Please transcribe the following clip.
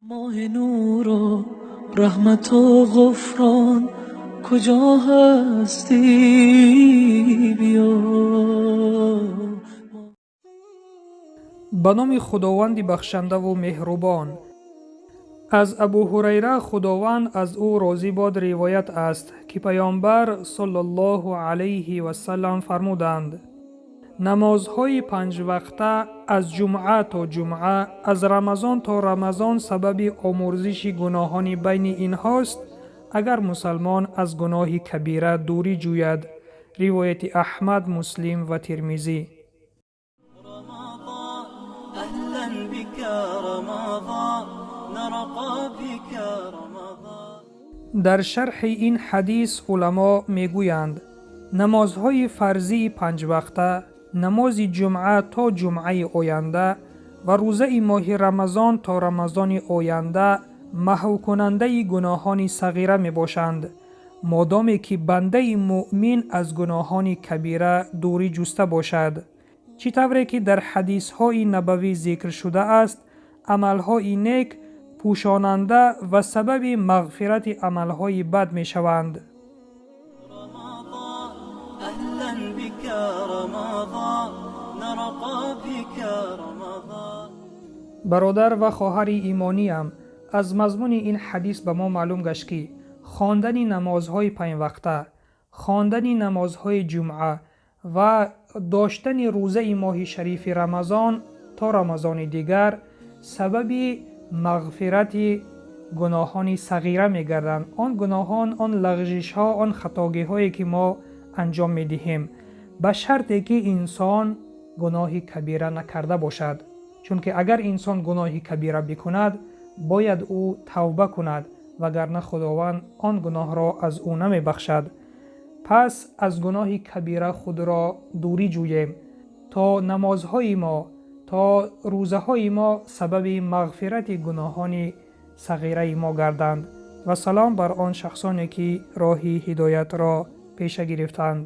Моҳи нуру раҳмату ғуфрон, куҷо ҳастӣ, биё. Ба номи Худованди бахшандаву меҳрубон. Аз Абу Ҳурайра, Худованд аз ӯ розӣ бод, ривоят аст, ки Паёмбар саллаллоҳу алайҳи васаллам фармуданд: намозҳои панҷвақта аз ҷумъа то ҷумъа, аз Рамазон то Рамазон сабаби омӯрзиши гуноҳони байни инҳост, агар мусалмон аз гуноҳи кабира дурӣ ҷӯяд. Ривояти Аҳмад, Муслим ва Тирмизӣ. رمضان أهلا بك رمضان، نرقى بك رمضان. Дар шарҳи ин ҳадис уламо мегӯянд: намозҳои фарзии панҷвақта, намози ҷумъа то ҷумъаи оянда ва рӯзаи моҳи Рамазон то Рамазони оянда маҳвкунандаи гуноҳони сағира мебошанд, модоме ки бандаи муъмин аз гуноҳони кабира дурӣ ҷуста бошад. Чӣ тавре ки дар ҳадисҳои набавӣ зикр шудааст, амалҳои нек пӯшонанда ва сабаби мағфирати амалҳои бад мешаванд. رمضان أهلا بك رمضان، نرقى بك رمضان. Бародар ва хоҳари имониям, аз мазмуни ин ҳадис ба мо маълум гашт, ки хондани намозҳои панҷвақта, хондани намозҳои ҷумъа ва доштани рӯзаи моҳи шарифи Рамазон то Рамазони дигар сабаби мағфирати гуноҳони сағира мегарданд, он гуноҳон, он лағжишҳо, он хатогиҳое ки мо анҷом медиҳем, ба шарте ки инсон гуноҳи кабира накарда бошад. Чунки агар инсон гуноҳи кабира бикунад, бояд ӯ тавба кунад, вагарна Худованд он гуноҳро аз ӯ намебахшад. Пас аз гуноҳи кабира худро дурӣ ҷӯем, то намозҳои мо, то рӯзаҳои мо сабаби мағфирати гуноҳони сағираи мо гарданд. Ва салом бар он шахсоне, ки роҳи ҳидоятро пеша гирифтанд.